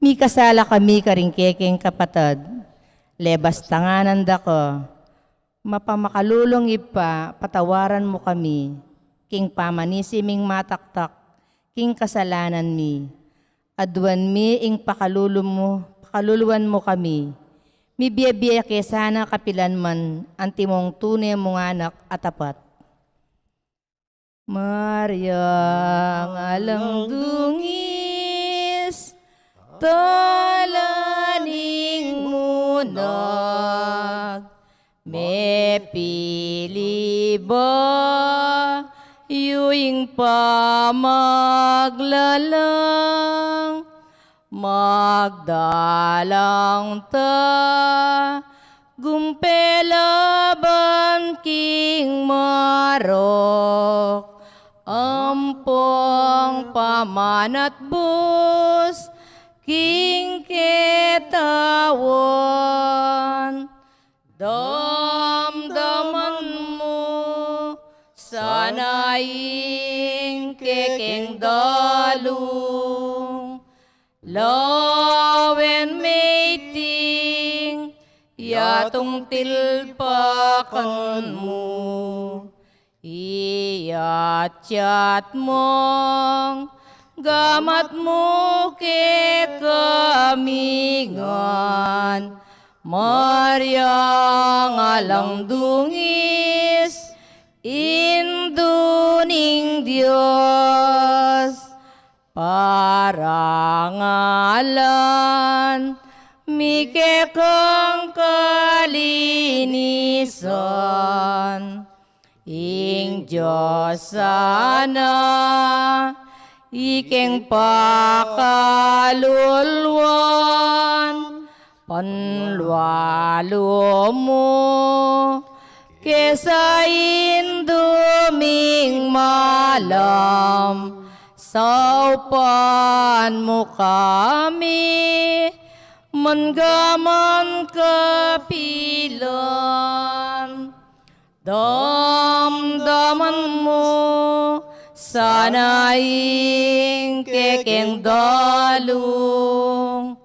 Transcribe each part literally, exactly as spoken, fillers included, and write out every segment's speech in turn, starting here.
Mikasala kami karing kekeng kapatad, lebas tanganan da ka. Mapamakalulung Ibpa, patawaran mu kami, king pamanisi ming mataktak king kasalanan mi. Aduan mi ing pakalulu mu, pakaluluan mu kami. Mibie-bie ke sana kapilan man, antimong tune mung anak a tapat. Maria, alang dungis, tala ning munag, mepili ba yu ing pamaglalang, magdalang ta, gumpe laban king marok, ampong pamanatbus king ketawan. Damdaman mu sana ing kekeng dalung, lawen me iting yatung tilpakan mu. Iyatyat mung gamat mu kekami ngan, Maria, alang dungis, Indu ning Dios, parangalan mi kekang kalinisan. Ing Dios sana, ikeng pakaluluan, panlualu mu, kesa Indu ming malam, saupan mu kami, manggaman kapilan. Damdaman mu sana ing kekeng dalung,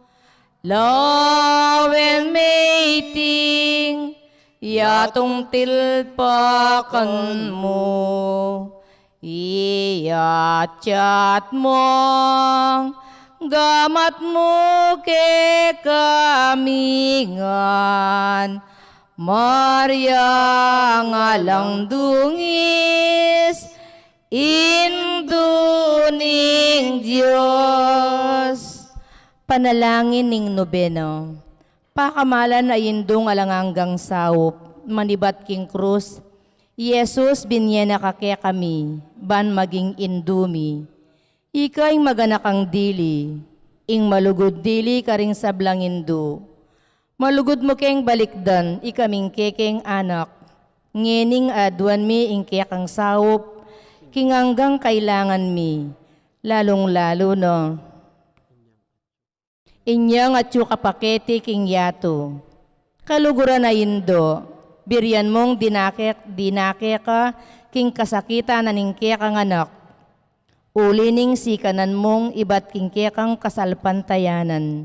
lawen me iting yatung tilpakan mu. Iyatyat mung gamat mu kekami ngan, Maria, alang dungis, Indu ning Dios. Panalangin ning Nobena. Pakamalan a Indung alang anggang saup, manibat king krus, i Jesus, binie na ka kekami, ban maging Indu mi. Ika ing maganakang dili, ing malugud dili karing sablang indu. Malugud mu keng balikdan, ikaming kekeng anak. Ngening aduan mi ing kekang saup, king anggang kailangan mi, lalung-lalu na inyang atyu ka paketi king yatu. Kaluguran a Indu, birian mung dinake, dinake ka king kasakitan na ning kekang anak. Uli ning sikanan mung ibat king kekang kasalpantayanan,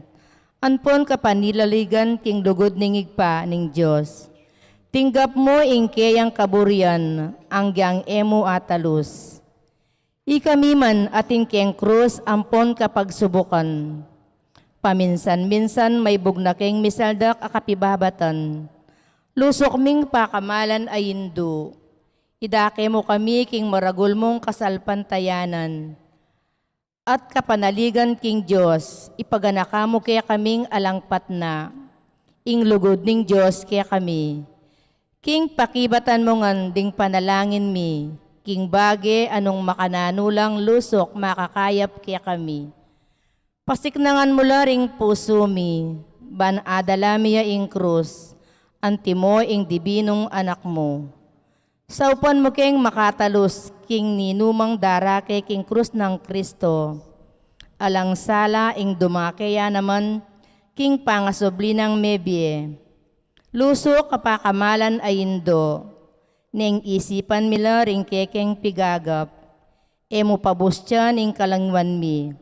ampon kapanilaligan king lugud ning Ibpa ning Dios. Tinggap mu ing keyang kaburian, anggang e mu atalus. Ikami man atin keng krus ampon kapagsubukan. Paminsan-minsan maibug na keng misaldak a kapibabatan. Lusuk ming pakamalan a Indu. Idake mu kami king maragul mung kasalpantayanan. At kapanaligan king Dios, ipaganaka mu kekaming alang patna. Ing lugud ning Dios kekami. King pakibatan mu ngan ding panalangin mi, king bage a nung makananu lang lusuk makakayap kekami. Pasiknangan mu la ring pusu mi, ban adala mi ya ing krus, antimo ing dibinung anak mu. Saupan mu keng makatalus king ninumang darake king krus nang Kristo. Alang sala ing dumake ya naman king pangasubli nang mebie. Lusuk a pakamalan a Indu, neng isipan mi la ring kekeng pigagap. E mu pabustian ing kalangwan mi.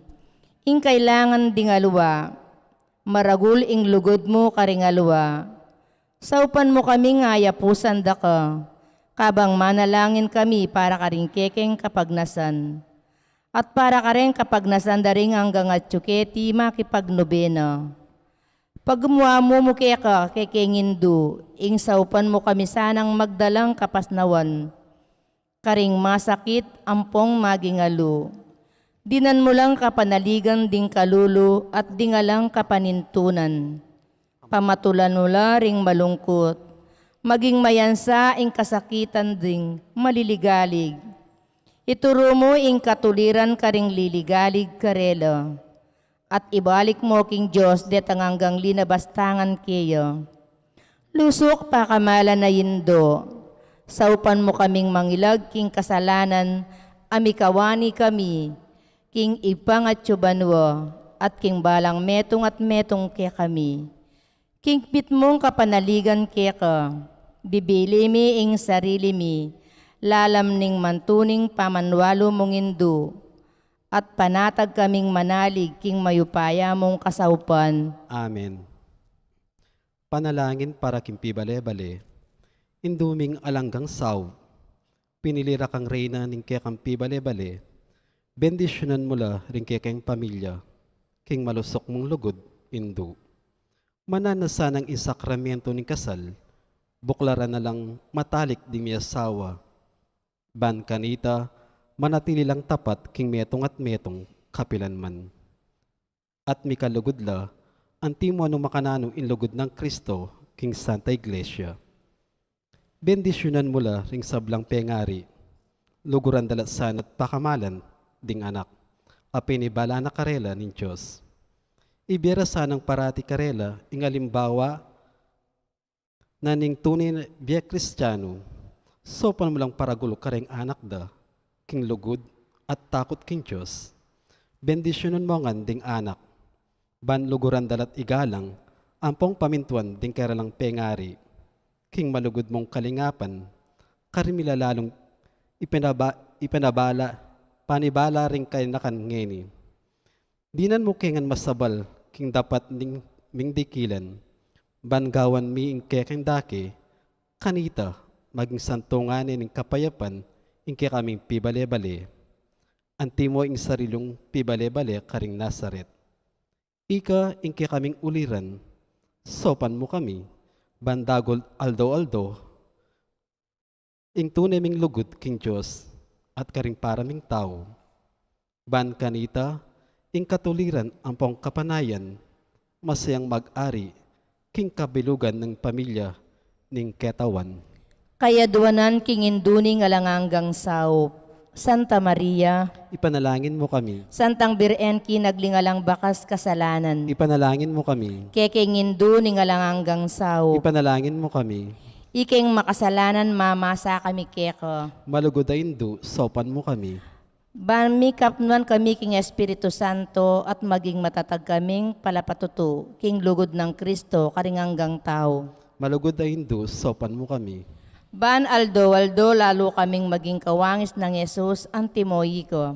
Ing kailangan ding alwa, Maragul ing lugud mu karing alwa. Saupan mu kaming ayapusan da ka, kabang manalangin kami para karing kekeng kapagnasan, at para karing kapagnasan da ring anggang atyu keti makipagnobena. Pagmuamu mu keka kekeng Indu, ing saupan mu kami sanang magdalang kapasnawan karing masakit ampong maging alu. Dinan mu lang kapanaligan ding kalulu at ding alang kapanintunan. Pamatulan mu la ring malungkut, maging mayansa ing kasakitan ding maliligalig. Ituru mu ing katuliran karing liligalig karela, at ibalik mu king Dios detang anggang linabastangan keya. Lusuk pakamalan a Indu, saupan mu kaming mangilag king kasalanan a mikawani kami king Ibpang atyu banua, at king balang metung at metung kekami. King mitmung kapanaligan keka, bibili mi ing sarili mi lalam ning mantuning pamanualu mung Indu, at panatag kaming manalig king mayupaya mung kasaupan. Amen. Panalangin para king pibale-bale. Indu ming alang anggang saup, pinili ra kang reyna ning kekang pibale-bale. Bendisyunan mu la ring kekeng pamilya king malusuk mung lugud, Indu. Mananu na sanang ing sakramentu ning kasal, buklaran na lang matalik ding miyasawa. Ban kanita, manatili lang tapat king metung at metung kapilan man. At mikalugud la, antimo nung makananu ing lugud nang Kristo king Santa Iglesia. Bendisyunan mu la ring sablang pengari, luguran da la sana't pakamalan ding anak a pinibala na karela ning Dios. Ibie ra sanang parati karela ing alimbawa na ning tune na bie Kristianu. Saupan mu lang paragul kareng anak da king lugud at takut king Dios. Bendisyunan mu ngan ding anak, ban luguran da la't igalang ampong pamintuan ding karelang pengari. King malugud mung kalingapan, karin mi la lalung ipanaba-, ipanabala, panibala ring kayanakan ngeni. Dinan mu ke ngan masabal king dapat ning mingdikilan, ban gawan mi ing kekeng dake, kanita, maging santungan ne ning kapayapan ing kekaming pibale-bale. Antimo ing sarili mung pibale-bale karing Nazaret. Ika ing kekaming uliran, saupan mu kami, ban dagul aldo-aldo, ing tune ming lugud king Dios at karing para ming tau. Ban kanita, ing katuliran ampong kapanayan, masayang mag-ari king kabilugan ning pamilya ning ketawan. Kayaduanan king Indu ning alang anggang saup, Santa Maria. Ipanalangin mu kami. Santang Birhen kinagling alang bakas kasalanan. Ipanalangin mu kami. Kekeng Indu ning alang anggang saup. Ipanalangin mu kami. Ikeng makasalanan mamasa kami keka. Malugud a Indu, saupan mu kami. Ban mikapnuan kami king Espiritu Santo at maging matatag kaming palapatutu king lugud nang Kristo karing anggang tau. Malugud a Indu, saupan mu kami. Ban aldo-aldo lalu kaming maging kawangis nang Jesus antimo ika.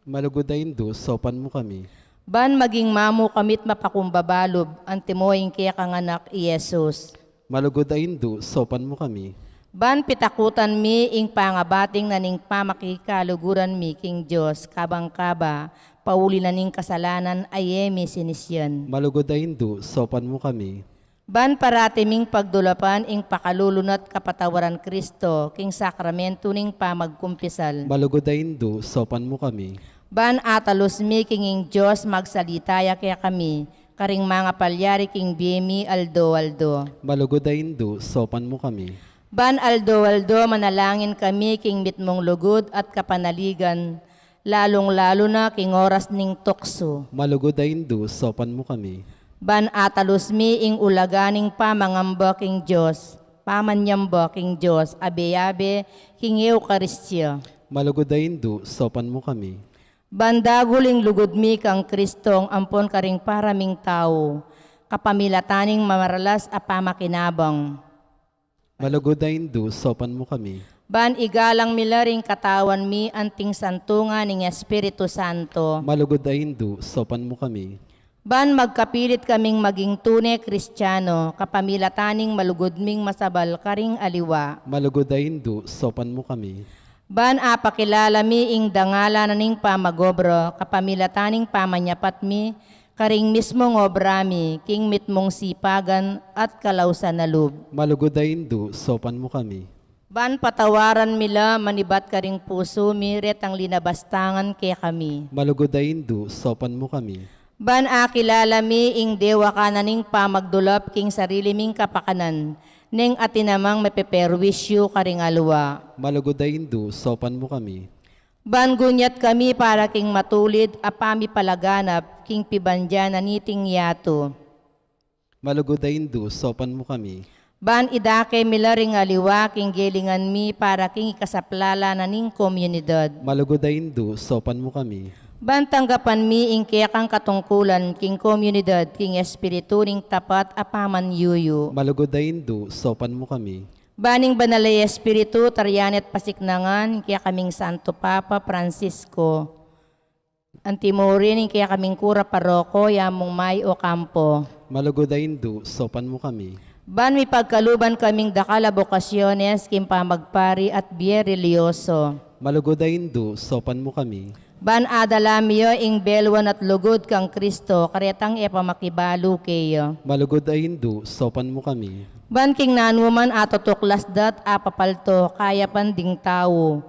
Malugud a Indu, saupan mu kami. Ban maging mamu kami't mapakumbaba lub antimo ing kekang anak i Jesus. Malugud a Indu, saupan mu kami. Ban pitakutan mi ing pangabating na ning pamakikaluguran mi king Dios kabang kaba, pauli na ning kasalanan a e mi sinisian. Malugud a Indu, saupan mu kami. Ban parati ming pagdulapan ing pakalulu na't kapatawaran Kristo king sakramentu ning pamagkumpisal. Malugud a Indu, saupan mu kami. Ban atalus mi king ing Dios magsalita ya kekami, karing mangapalyari king bie mi aldo-aldo. Malugud a Indu, saupan mu kami. Ban aldo-aldo manalangin kami king mitmung lugud at kapanaligan, lalung-lalu na king oras ning tuksu. Malugud a Indu, saupan mu kami. Ban atalus mi ing ulaga ning pamangamba king Dios, pamanyamba king Dios, abe-abe king Eukaristia. Malugud a Indu, saupan mu kami. Ban dagul ing lugud mi kang Kristong ampon karing para ming tau, kapamilatan ning mamaralas a pamakinabang. Malugud a Indu, saupan mu kami. Ban igalang mi la ring katawan mi anting santungan ning Espiritu Santo. Malugud a Indu, saupan mu kami. Ban magkapilit kaming maging tune Kristiano, kapamilatan ning malugud ming masabal karing aliwa. Malugud a Indu, saupan mu kami. Ban apakilala mi ing dangalan na ning pamag-obra, kapamilatan ning pamanyapat mi karing mismung obra mi, king mitmung sipagan at kalausan a lub. Malugud a Indu, saupan mu kami. Ban patawaran mi la manibat karing pusu mi retang linabastangan kekami. Malugud a Indu, saupan mu kami. Ban akilala mi ing dewakan na ning pamagdulap king sarili ming kapakanan, neng atin namang mapeperwisyu karing aliwa. Malugud a Indu, saupan mu kami. Ban gunyat kami para king matulid a pamipalaganap king pibandian na niting yatu. Malugud a Indu, saupan mu kami. Ban idake mi la ring aliwa king gelingan mi para king ikasaplala na ning komunidad. Malugud a Indu, saupan mu kami. Ban tanggapan mi ing kekang katungkulan king komunidad king espiritu ning tapat a pamanyuyu. Malugud a Indu, saupan mu kami. Ban ing Banal a Espiritu, taryan at pasiknangan ing kekaming Santo Papa Francisco. Antimo rin ing kekaming kura paroko, Yamung May Ocampo. Malugud a Indu, saupan mu kami. Ban mipagkaluban kaming dakal a bokasyones king pamagpari at bie relihiyoso. Malugud a Indu, saupan mu kami. Ban adala mi ya ing beluan at lugud kang Kristo, karetang e pa makibalu keya. Malugud a Indu, saupan mu kami. Ban king nanuman a tutuklas dat a papalto, kayapan ding tau,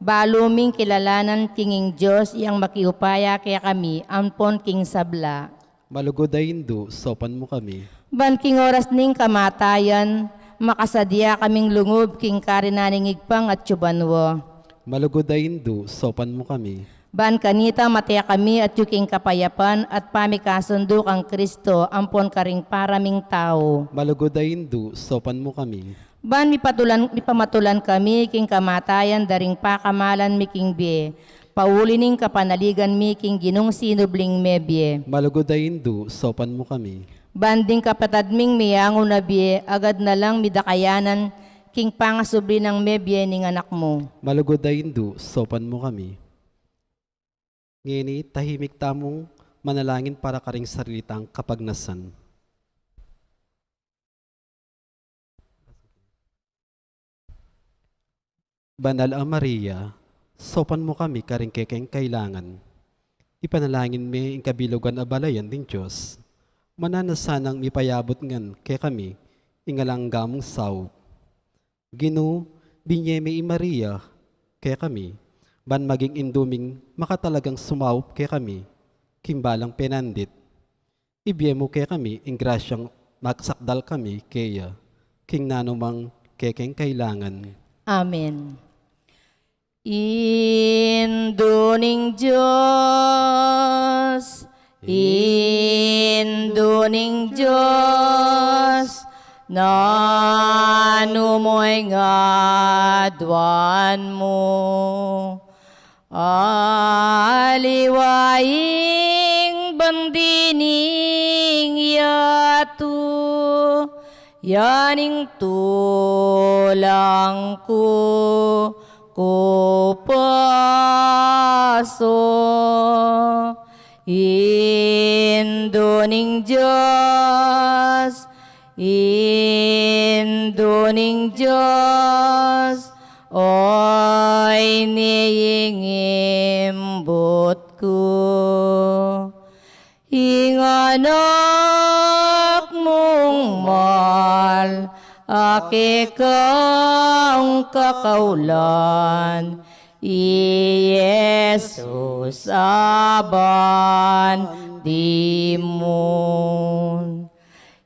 balu ming kilalanan king ing Dios yang makiupaya kekami ampon king sabla. Malugud a Indu, saupan mu kami. Ban king oras ning kamatayan, makasadya kaming lungub king karinan ning Ibpang atyu banua. Malugud a Indu, saupan mu kami. Ban kanita mate kami atyu king kapayapan at pamikasundu kang Kristo ampon karing para ming tau. Malugud a Indu, saupan mu kami. Ban mipatulan, mipamatulan kami king kamatayan da ring pakamalan mi king bie, pauli ning kapanaligan mi king Ginung sinubling mebie. Malugud a Indu, saupan mu kami. Ban ding kapatad ming meyangu na bie, agad na lang midakayanan king pangasubli nang mebie ning Anak mu. Malugud a Indu, saupan mu kami. Ngeni, tahimik tamung manalangin para karing sarili tang kapagnasan. Banal a Maria, saupan mu kami karing kekeng kailangan. Ipanalangin mi ing kabilugan a balayan ning Dios. Mananu na sanang mipayabut ngan kekami ing alang angga mung saup. Ginu, binie me i Maria kekami, ban maging indu ming makatalagang sumaup kekami king balang penandit. Ibie mu kekami ing grasyang magsakdal kami keya king nanumang kekeng kailangan. Amen. Indu ning Dios, Indu ning Dios, nanu moy ngan aduan mu? Aliwa ing bandi ning yatu, ya ning tulang ku, ku paso. Indu ning Dios, Indu ning Dios, oy ne ing imbut ku. Ing Anak mung mal a kekang kakaulan, i Jesus a bandi mu.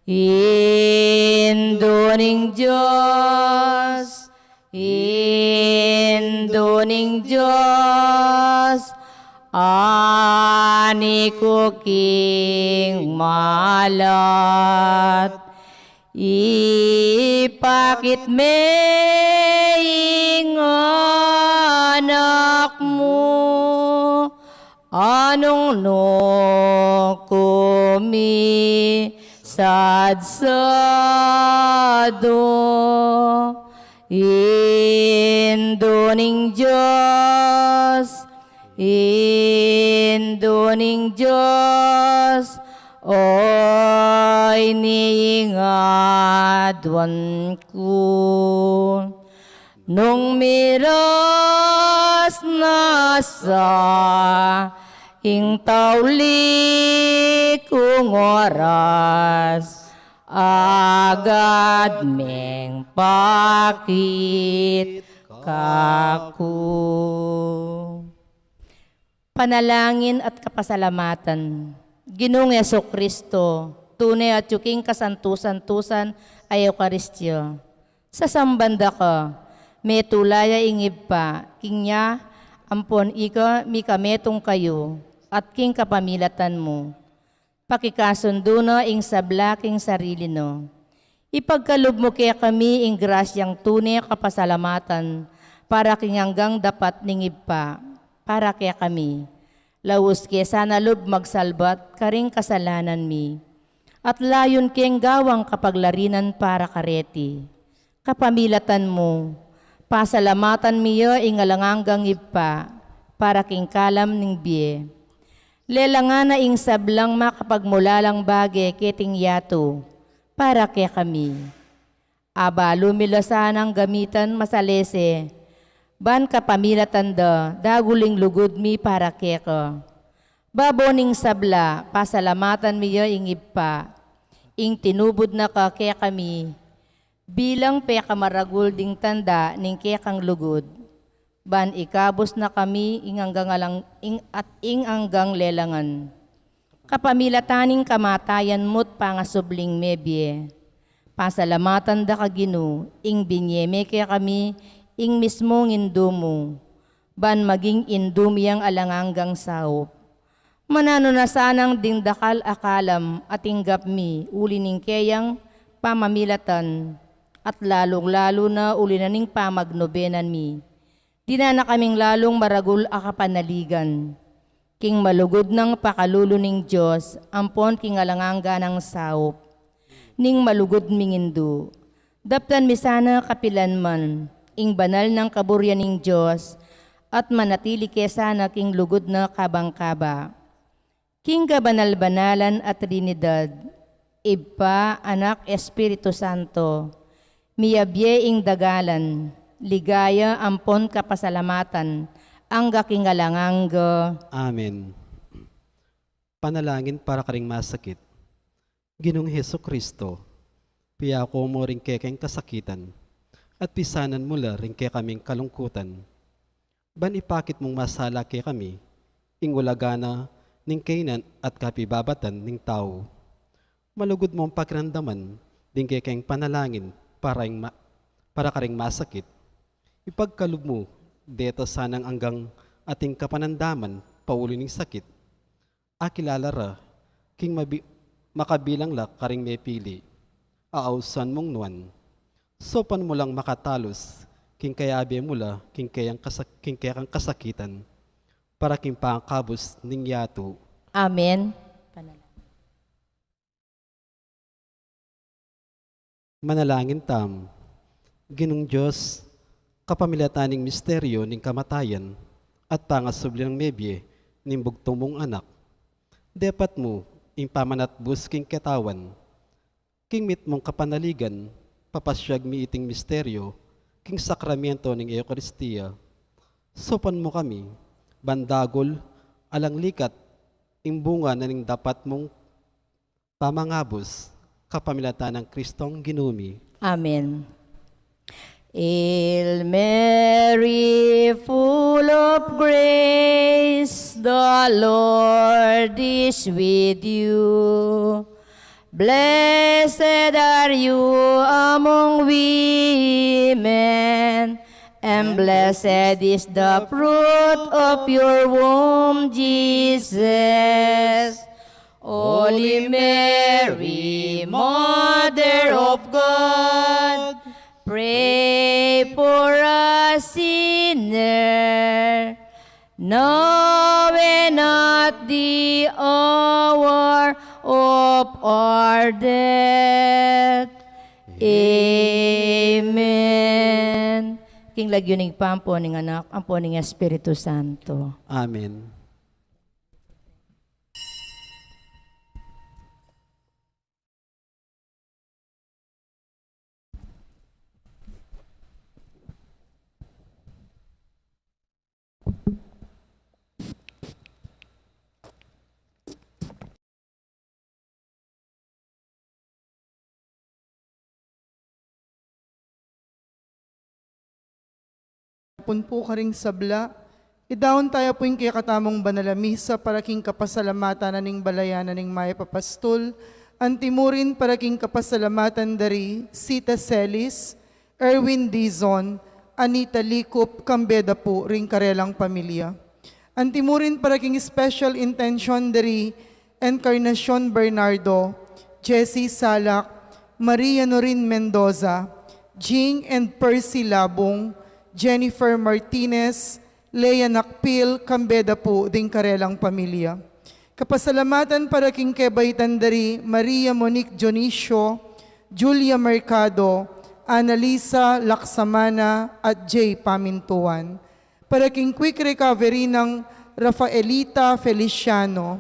Indu ning Dios, Indu ning Dios, ani ku king malat, ipakit me ing Anak mu, a nung nu ku misadsadu. Indu ning Dios, Indu ning Dios, Oy, ningaduan ku, nung miras na sa ing tauli kung oras, agad meng pakit kaku. Panalangin at kapasalamatan. Ginung Jesucristo, tune atyu king kasantu-santusan a Eukaristia. Sasamban da ka, metula ya ing Ibpa, king ya, ampon ika, mikametung kayu, at king kapamilatan mu pakikasundu na ing sabla king sarili na. Ipagkalub mu kekami ing grasyang tune kapasalamatan para king anggang dapat ning Ibpa, para kekami. Laus ke sana lub magsalbat karing kasalanan mi, at layun keng gawang kapaglarinan para kareti. Kapamilatan mu, pasalamatan mi ya ing alang anggang Ibpa, para king kalam ning bie. Lelangan na ing sablang makapagmulalang bage keting yatu, para kekami. Abalu mi la sanang gamitan masalese, ban kapamilatan da, dagul ing lugud mi para keka. Babo ning sabla, pasalamatan mi ya ing Ibpa, ing tinubud na ka kekami, bilang pekamaragul ding tanda ning kekang lugud, ban ikabus na kami ing anggang alang, ing, at ing anggang lelangan. Kapamilatan ning kamatayan mu't pangasubling mebie, pasalamatan da ka Ginu, ing binie me kekami ing mismung Indu mu, ban maging Indu mi yang alang anggang saup. Mananu na sanang ding dakal a kalam a tinggap mi uli ning keyang pamamilatan, at lalung-lalu na uli na ning pamagnobenan mi. Dinan na kaming lalung maragul a kapanaligan king malugud nang pakalulu ning Dios, ampon king alang angga nang saup ning malugud ming Indu. Daptan mi sana kapilan man ing banal nang kaburian ning Dios, at manatili ke sana king lugud na kabang-kaba. King kabanal-banalan a Trinidad, Ibpa, Anak, Espiritu Santo, miyabie ing dagalan, ligaya ampon kapasalamatan, angga king alang angga. Amen. Panalangin para karing masakit. Ginung Jesucristo, piako mu ring kekeng kasakitan, at pisanan mu la ring kekaming kalungkutan. Ban ipakit mung masala kekami ing ulaga na ning kainan at kapibabatan ning tau. Malugud mung pakiramdaman ding kekeng panalangin para ing ma-, para karing masakit. Ipagkalub mu deta sanang anggang ating kapanandaman pauli ning sakit. Akilala ra king mabi-, makabilang la karing mepili. Ausan mung nuan. Saupan mu lang makatalus king kayabe mu la king keyang kasak-, king kekang kasakitan, para king pangakabus ning yatu. Amen. Panalangin. Manalangin tamu. Ginung Dios, kapamilatan ning misteryo ning kamatayan at pangasubli nang mebie ning bugtung mung Anak, depat mu ing pamanatbus king ketawan. King mitmung kapanaligan, papasiag mi iting misteryo king sakramento ning Eukaristia. Saupan mu kami ban dagul alang likat ing bunga na ning dapat mung pamangabus, kapamilatan nang Kristong Ginu mi. Amen. Hail Mary, full of grace, the Lord is with you. Blessed are you among women, and blessed is the fruit of your womb, Jesus. Holy Mary, Mother of God, pray for us sinner, now and at the hour of our death. Amen. King lagyu ning Ibpa, ampo ning Anak, ampo ning Espiritu Santo. Amen. Punpu karing sabla, idaun taya pu ing kekatamung banal a misa para king kapasalamatan na ning balayan na ning Mayap a Pastul, antimurin para king kapasalamatan da ri Sita Celis, Erwin Dizon, Anita Likup, kambe da pu ring karelang pamilya. Antimurin para king special intention da ri Encarnacion Bernardo, Jessie Salak, Maria Norin Mendoza, Jing and Percy Labung, Jennifer Martinez, Lea Nakpil, kambe da pu ding karelang pamilya. Kapasalamatan para king kebaitan da ri Maria Monique Dionisio, Julia Mercado, Annalisa Laksamana, at Jay Pamintuan. Para king quick recovery nang Rafaelita Feliciano.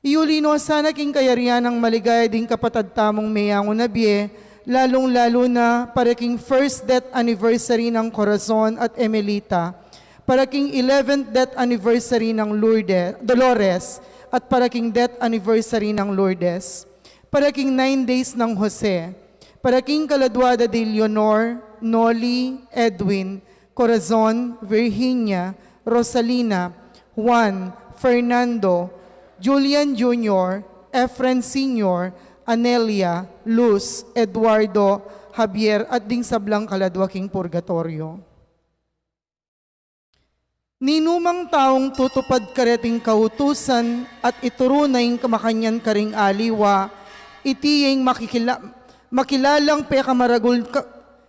Iuli no sana king kayarian nang maligaya ding kapatad tamung meyangu na bie, lalung-lalu na para king first death anniversary nang Corazon at Emelita, para king eleventh death anniversary nang Lourdes, Dolores, at para king death anniversary nang Lourdes, para king nine days nang Jose, para king kaladua da di Leonor, Noli, Edwin, Corazon, Virginia, Rosalina, Juan, Fernando, Julian Junior, Efren Senior, Anelia, Luz, Eduardo, Javier, at ding sablang kaladua king purgatorio. Ninumang taung tutupad kareting kautusan at ituru na ing makanyan karing aliwa, iti ya ing makikila-, makilalang pekamaragul ka-,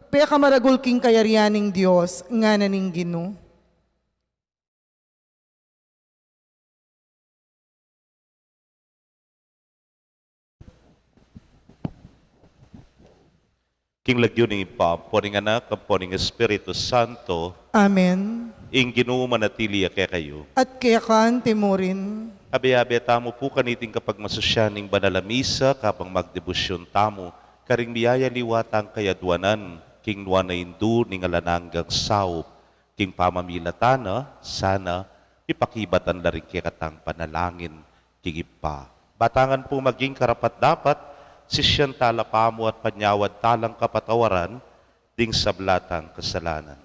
pekamaragul king kayarian ning Dios, ngana ning Ginu. King lagyu ning Ibpa, ampo ning Anak, ampo ning Espiritu Santo. Amen. Ing Ginu manatili ya kekayu. At keka antimurin. Abe-abe tamu pu kaniting kapagmasusyan ning banal a misa, kabang magdebosyon tamu karing miyayaliwa tang kayadwanan, king nuan a Indu ning alang anggang saup, king pamamilatan na, sana ipakibatan la ring kekatang panalangin king Ibpa. Batangan pu maging karapat-dapat, sisian tala pamu at panyawad talang kapatawaran ding sabla tang kasalanan.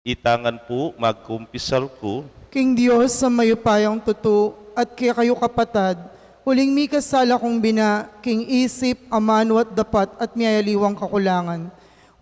Itangan pu, magkumpisal ku king Dios a mayupayang tutu, at kekayu kapatad, uling mikasala kung bina, king isip, amanu at dapat, at miyayaliwang kakulangan.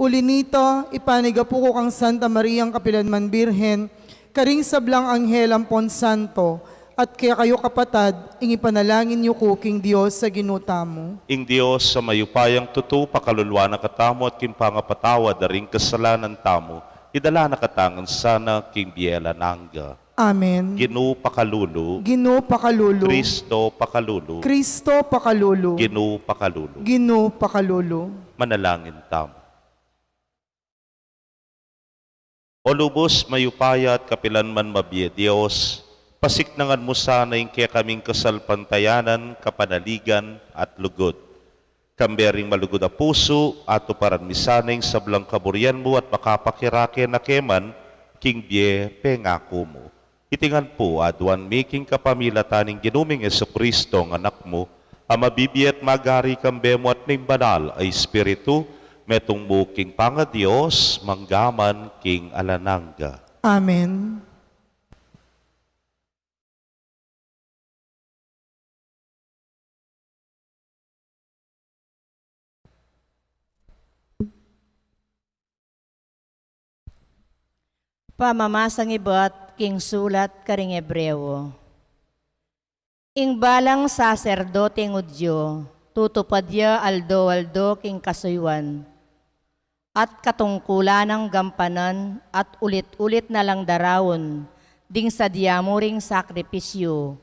Uli nita, ipanigapu ku kang Santa Mariang kapilanman Birhen, karing sablang anghel ampon santo, at kekayu kapatad, ing ipanalangin yu ku king Dios a Ginu tamu. Ing Dios a mayupayang tutu, pakaluluan na katamu at king pangapatawad da ring kasalanan tamu, idala na katamu ngan sana king bie alang angga. Amen. Ginu pakalulu. Ginu pakalulu. Kristo pakalulu. Kristo pakalulu. Ginu pakalulu. Ginu pakalulu. Manalangin tamu. O lubus mayupaya at kapilanman mabie Dios, pasiknangan mu sana ing kekaming kasalpantayanan, kapanaligan, at lugud. Kambe ring malugud a pusu, atuparan mi sana ing sablang kaburian mu at makapakirake na keman king bie pengaku mu. Iti ngan pu, aduan mi king kapamilatan ning Ginu ming Jesucristo, ing Anak mu, a mabibie at magari kambe mu at ning Banal a Espiritu, metung mu king pangaDios, mangga man king alang angga. Amen. Pamamasang ibat king sulat karing Hebreo. Ing balang saserdoteng Judio, tutupad ya aldo-aldo king kasuyuan at katungkulan nang gampanan at ulit-ulit na lang daraun ding sadya mu ring sakripisyu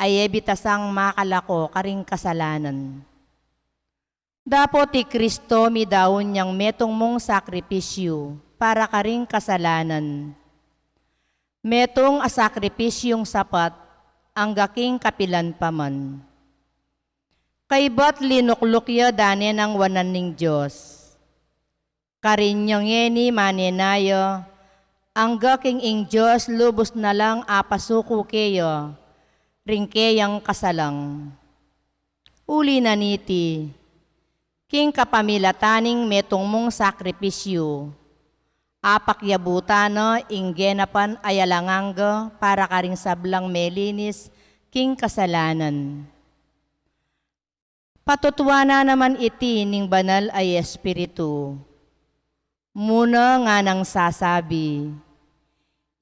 a e bitasang makalako karing kasalanan. Dapot i Kristo midaun yang metung mung sakripisyu para karing kasalanan. Metung a sakripisyung sapat angga king kapilan pa man. Kaybat linukluk ya dane nang wanan ning Dios. Karin ya ngeni manenaya, angga king ing Dios lubus na lang apasuku keya ring keyang kasalang. Uli na niti, King kapamilatan ning metung mung sakripisyu, apakyabutan na ing genapan a alang angga para karing sablang melinis king kasalanan. Patutuanan naman iti ning Banal a Espiritu. Muna nganang sasabi,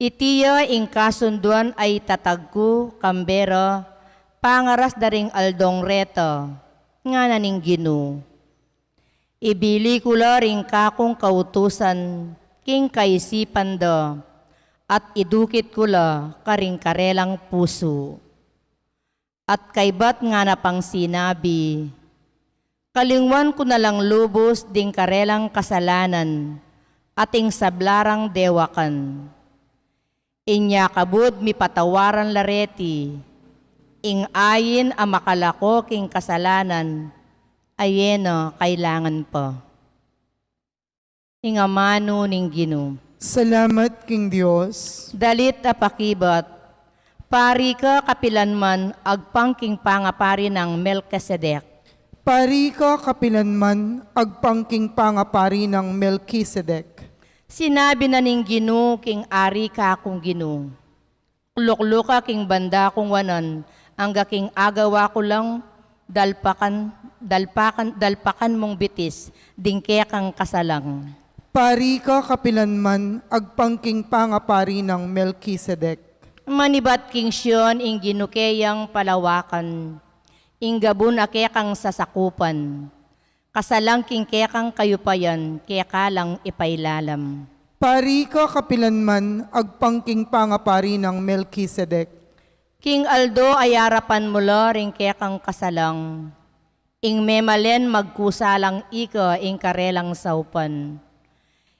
"Iti ya ing kasunduan a itatag ku kambe ra pangaras da ring aldong reta," ngana ning Ginu. "Ibili ku la ring kakung kautusan king kaisipan da, at idukit ku la karing karelang pusu." At kaybat ngana pang sinabi, "Kalingwan ku na lang lubus ding karelang kasalanan, at ing sabla rang dewakan. Inya kabud mipatawaran la reti, ing ain a makalako king kasalanan, a e na kailangan pa." Ing amanu ning Ginu. Salamat king Dios. Dalit a pakibat. Pari ka kapilanman agpang king pangapari nang Melkisedek. Pari ka kapilanman agpang king pangapari nang Melkisedek. Sinabi na ning Ginu king ari kakung Ginu, "Lukluka king banda kung wanan, angga king agawa ku lang dalpakan, dalpakan, dalpakan mung bitis ding kekang kasalang." Pari ka kapilanman agpang king pangapari nang Melkisedek. Manibat king Sion ing Ginu keyang palawakan, ing gabun a kekang sasakupan. Kasalang king kekang kayupayan, keka lang ipailalam. Pari ka kapilanman agpang king pangapari nang Melkisedek. King aldo a arapan mu la ring kekang kasalang, ing memalen magkusa lang ika ing karelang saupan.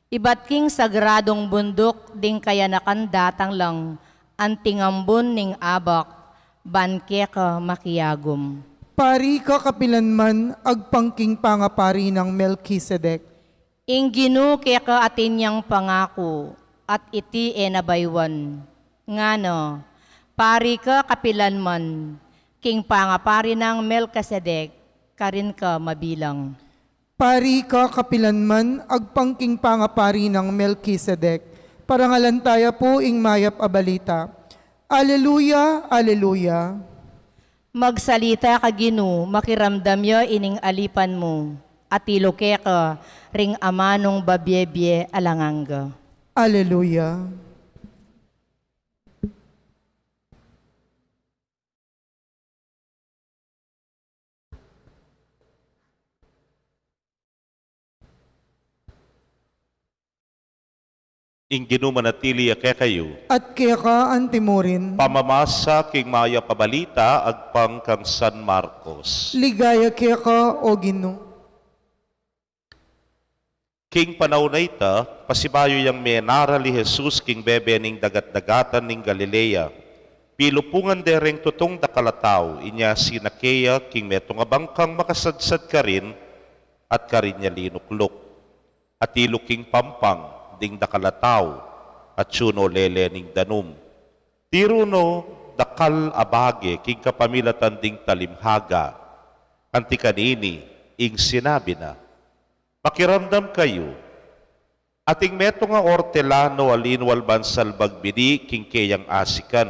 Ibat king sagradung bunduk ding kayanakan datang lang anting ambun ning abak, ban keka makiagum. Pari ka kapilanman agpang king pangapari nang Melkisedek. Ing Ginu keka atin yang pangaku, at iti e na baywan. Ngana, pari ka kapilanman king pangapari nang Melkisedek, karin ka mabilang. Pari ka kapilanman agpang king pangapari nang Melkisedek. Parangalan taya pu ing mayap a balita. Aleluya, aleluya. Magsalita ka, Ginu, makiramdam ya ining alipan mu, atilu keka ring amanung babie-bie alang angga. Aleluya. Ing Ginu manatili ya kekayu. At keka antimurin. Pamamasa king mayap a balita agpang kang San Marcos. Ligaya keka, o Ginu. King panaun a ita, pasibayu yang menaral i Jesus king bebe ning dagat-dagatan ning Galilea, pilupungan de reng tutung dakal a tau, inya sinake ya king metung a bangkang makasadsad karin, at karin ya linukluk. Atilu king pampang ding dakal a tau, atiu no lele ning danum. Tiru no dakal a bage king kapamilatan ding talimhaga. Anti kanini, ing sinabi na, "Pakiramdam kayu, ating metung a ortelano a linwal ban salbag bini king keyang asikan.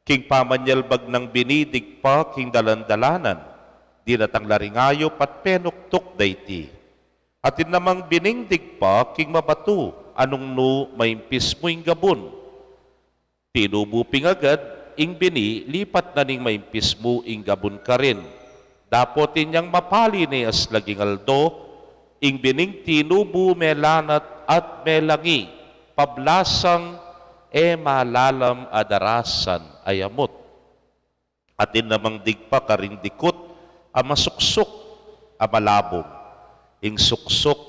King pamanyalbag nang bini digpa king dalan-dalanan, dinatang la ring ayup at penuktuk da iti. Atin namang bining digpa king mabatu, anung nu maimpis mu ing gabun. Tinubu pin agad ing bini, lipat na ning maimpis mu ing gabun karin. Dapot inyang mapali ne aslagang aldo, ing bining tinubu melanat at melangi, pablasang e malalam a darasan a yamut." Atin namang digpa karing dikut a masuksuk a malabung. Ing suksuk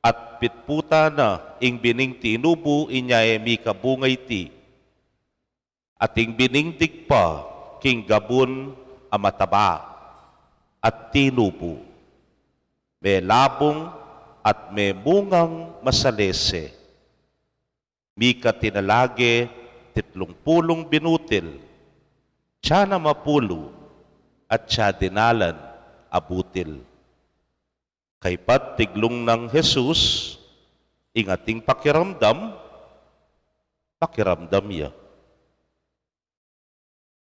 at pitputan na ing bining tinubu, inya e mikabunga iti. Ating bining digpa king gabun a mataba at tinubu, melabung at memungang masalese. Mika tinalage titlung pulung binutil, tsanang apulu, at tsa dinalan a butil. Kaybat tiglung nang Jesus ing ating pakiramdam, pakiramdam ya.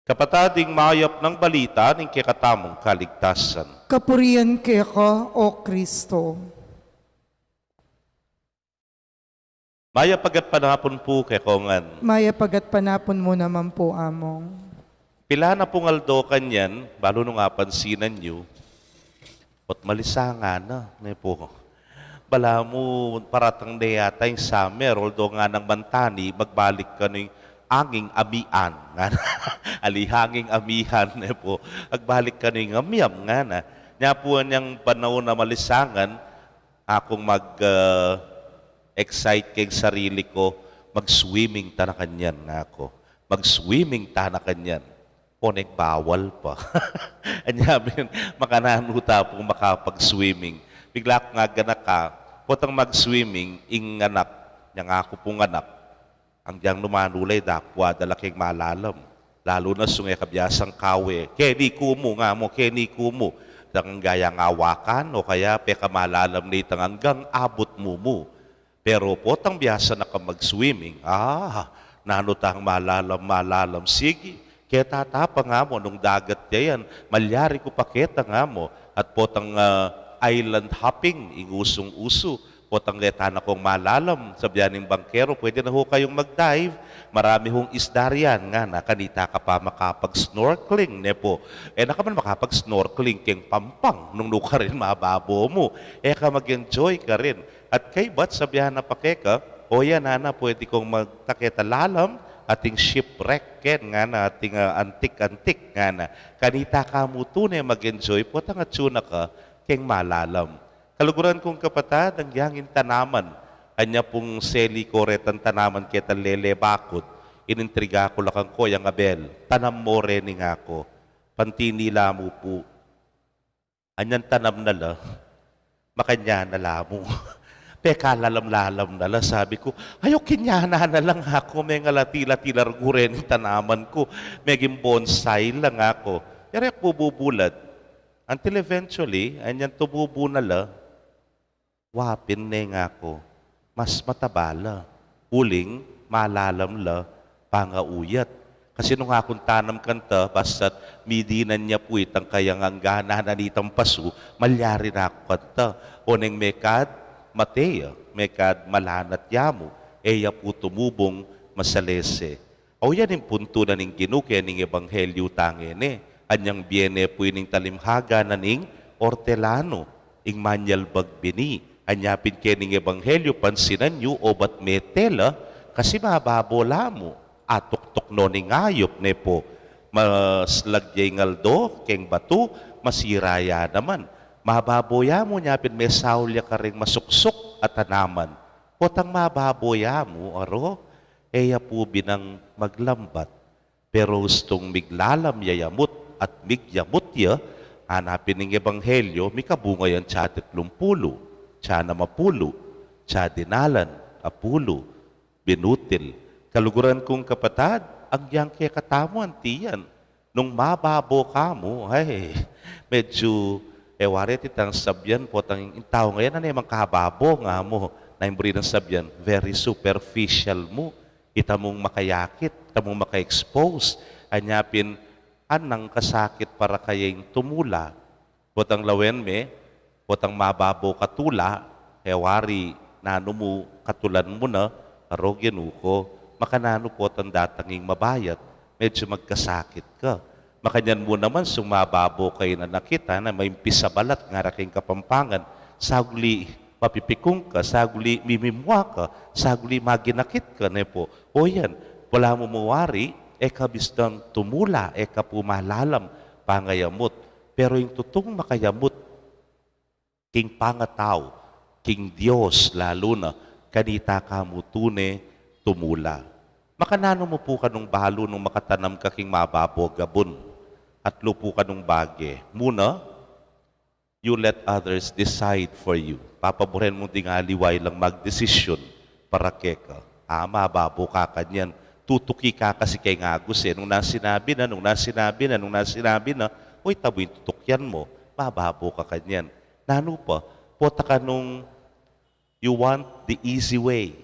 Kapatad, ing mayap nang balita ning kekatamung kaligtasan. Kapurian keka, O Kristo. Mayap a gatpanapun pu kekongan. Mayap a gatpanapun mu naman po, Among. Pila na pung aldo kanyan, balu nung apansinan yu, ot malisangan na, ne po. Balamu, paratang ne yata ing summer, although nganang mantani, magbalik kanu ing anging amian, ngana. Ali anging amihan, ne po. Magbalik kanu ing amyam, ngana. Nya po anyang panaun a malisangan, akung mag, ah, excite keng sarili ku, mag-swimming ta na kanyan, ngaku. Mag-swimming ta na kanyan. Oneng bawal pa. Anya pin, makananu ta pung makapag-swimming? Bigla kung aganaka, potang mag-swimming ing anak, nyang aku pung anak, anggiyang numanulay, dakwa da la keng malalam. Lalu na sung e ka biasang kawe, keni ku mu, ngamu, keni ku mu. Dang gayang awakan, o kaya peka malalam ne itang anggang abut mu mu. Pero potang biasa na kang mag-swimming, ah, nanu tang malalam, malalam. Sige, keta ta pa, ngamu, nung dagat ya yan, malyari ku pa keta, ngamu. At potang, ah, island hopping, ing usung-usu. Potang keta na kung malalam, sabian ning bangkero, pwede na ho kayung mag-dive, marami hong isda riyan, ngana. Kanita ka pa makapag-snorkeling, ne po. E na ka man makapag-snorkeling keng Pampang, nung nu karin mababo mu. E ka mag-enjoy karin. At kaybat, sabian na pa keka, o yan, nana, pwede kung magtaketa lalam, ating shipwreck ken, ngana, ating, ah, antik-antik, ngana. Kanita ka mu tune mag-enjoy, potang atyu na ka keng malalam. Kaluguran kung kapatad, anggiyang ing tanaman, anya pung seli ko retang tanaman ketang lele bakud, inintriga ku la kang Koyang Abel, tanam mo reni, ngaku. Pantinila mu pu. Anyang tanam na la, makanyan na la mu. Pekalalam-lalam na la, sabi ku, ayu, kinyanan na la, ngaku, mengalati-lati la rugure ning tanaman ku, meging bonsai la, ngaku. Yari ak bububulad. Until eventually, anyang tumubu na la, wapin ne, ngaku, mas mataba la. Uling malalam la pangauyat. Kasi nung akung tanam kanta, basta't midinan ya pu itang kayang angganan a nitang pasu, malyari na ku kanta. Oneng mekad mate ya, mekad malanat ya mu, e ya pu tumubung masalese. O yan ing puntu na ning Ginu kening ebanghelyu tang ngeni. Anyang bie ne pu ining talimhaga na ning ortelanu, ing manyalbag bini. Anya pin kening ebanghelyu, pansinan yu, obat mete la, kasi mababo la mu, atuktuk no ning ayup, ne po. Maslag ya ing aldo keng batu, masira ya naman. Mababo ya mu, nya pin mesaul ya karing masuksuk a tanaman. Potang mababo ya mu, aro, e ya pu binang maglambat. Pero ustung miglalam ya yamut at migyamut ya, ngana pin ning ebanghelyu, mikabunga yang tiatlumpulu, tianam a pulu, tiadinalan a pulu, binutil. Kaluguran kung kapatad, anggiyang kekatamu anti yan. Nung mababo ka mu, ay, medyu, e wari, itang sabyan, potang ing tau ngeni, a ne mang kababo, ngamu, na ing buri nang sabyan, very superficial mu. Ita mung makayakit, ita mung maka-expose. Anya pin, anang kasakit para kaya ing tumula. Potang lawen me, potang mababo ka tula, e wari, nanu mu, katulan mu na, aro Ginu ku, makananu potang datang ing mabayat, medyu magkasakit ka. Makanyan mu naman, sung mababo ka inanakit, a, na maimpis a balat, ngara king Kapampangan, saguli mapipikung ka, saguli mimimua ka, saguli maginakit ka, ne po. O yan, balamu mu wari, e ka bisang tumula, e ka pu malalam pangayamut. Pero ing tutung makayamut king pangatau, king Dios lalu na, kanita ka mu tune tumula. Makananu mu pu kanung balu nung makatanam ka king mababo a gabun? Atlu pu kanung bage. Muna, you let others decide for you. Papaburen mu ding aliwa ilang magdesisyun para keka. A, mababo ka kanyan. Tutuki ka kasi keng agus, e. Nung nanu sinabi na, nung nanu sinabi na, nung nanu sinabi na, uy, tabu ing tutukyan mu. Mababo ka kanyan. Nanu pa, Pota kanung you want the easy way.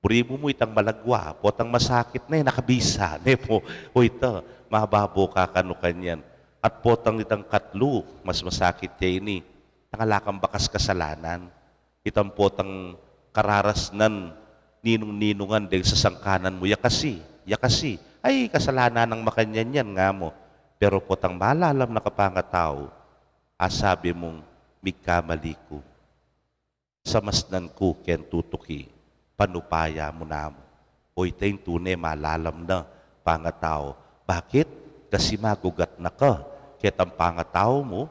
Buri mu mu itang malagwa, potang masakit ne, nakabisa ne mu. O ita, mababo ka kanu kanyan. At potang itang katlu, mas masakit ya ini. Tang ala kang bakas kasalanan. Itang potang kararasnan, ninung-ninungan deng sasangkanan mu, ya kasi, ya kasi. Ay, kasalanan nang makanyan yan nga mu. Pero potang malalam na ka pangatau, asabi mung, migkamali ku. Samasnan ku keng tutuki, panupaya mu namu. O ita ing tune malalam na pangatau. Bakit? Kasi magugat na ka ketang pangatau mu,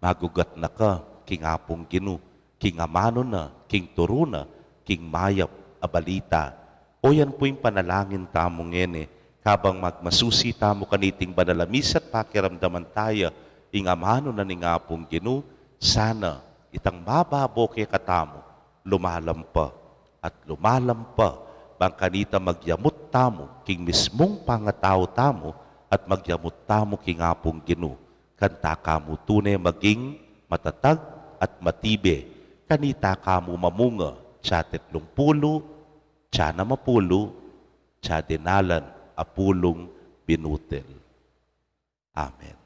magugat na ka king Apung Ginu, king amanu na, king turu na, king mayap a balita. O yan pu ing panalangin tamu ngeni, kabang magmasusi tamu kaniting banal a misa at pakiramdaman taya ing amanu na ning Apung Ginu, sana itang mababo kekatamu, lumalam pa at lumalam pa, bang kanita magyamut tamu king mismung pangatau tamu at magyamut tamu king Apung Ginu. Kanta kamu tune maging matatag at matibe, kanita kamu mamunga, tsa tetlung pulu, tsa namapulu, tsa dinalan a pulung binutil. Amen.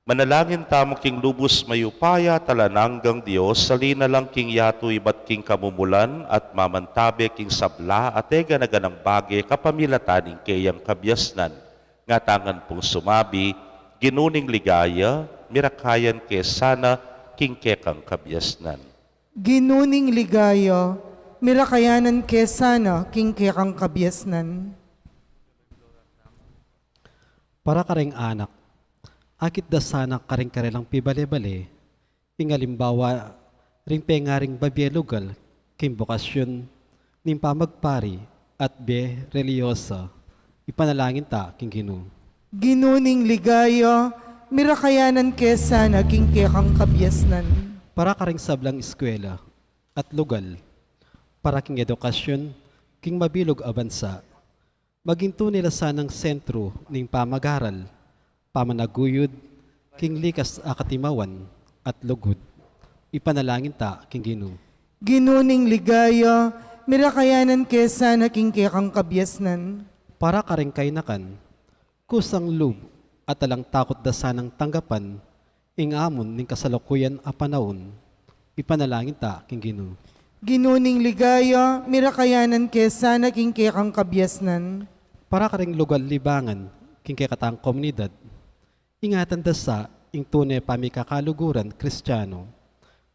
Manalangin tamu king lubus mayupaya at alang anggang Dios, salin na lang king yatu ibat king kamumulan at mamantabe king sabla at e gana-ganang bage kapamilatan ning keyang kabiasnan. Ngatamu ngan pung sumabi, Ginu ning ligaya, mirakayan ke sana king kekang kabiasnan. Ginu ning ligaya, mirakayanan ke sana king kekang kabiasnan. Para kareng anak, akit da sana karing karelang pibale-bale ing alimbawa ring pengaring babie lugal king bokasyun ning pamagpari at bie relihiyosa. Ipanalangin ta king Ginu. Ginu ning ligaya, mirakayanan ke sana king kekang kabiasnan. Para karing sablang eskwela at lugal para king edukasyun king mabilug a bansa. Maging tune la sanang sentru ning pamagaral, pamanaguyud king likas a katimawan at lugud. Ipanalangin ta king Ginu. Ginu ning ligaya, mirakayanan ke sana king kekang kabiasnan. Para karing kainakan, kusang lub at alang takut da sanang tanggapan ing amon ning kasalukuyan a panaun. Ipanalangin ta king Ginu. Ginu ning ligaya, mirakayanan ke sana king kekang kabiasnan. Para karing lugal libangan king kekatang komunidad, ingatan da sa ing tune pamikakaluguran Kristiano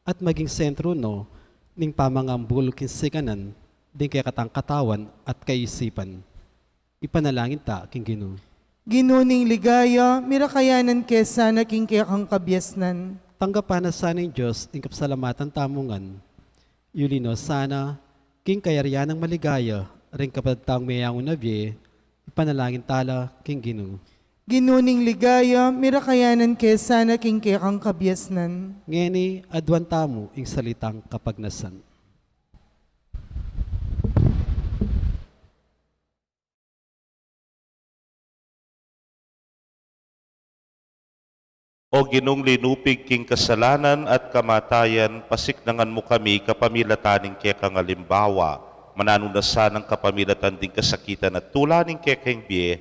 at maging sentru no ning pamangambul king siganan ding kekatang katawan at kaisipan. Ipanalangin ta king Ginu. Ginu ning ligaya, mirakayanan ke sana king kekang kabiasnan. Tanggapan na sana ning Dios ing kapsalamatan tamu ngan. Yuli no sana king kayarian nang maligaya ring kapatad tang meyangu na bie. Ipanalangin ta la king Ginu. Ginu ning ligaya, mirakayanan ke sana king kekang kabiasnan. Ngeni aduan tamu ing salitang kapagnasan. O Ginung linupig king kasalanan at kamatayan, pasiknangan mu kami kapamilatan ning kekang alimbawa, mananu na sanang kapamilatan ding kasakitan at tula ning kekeng bie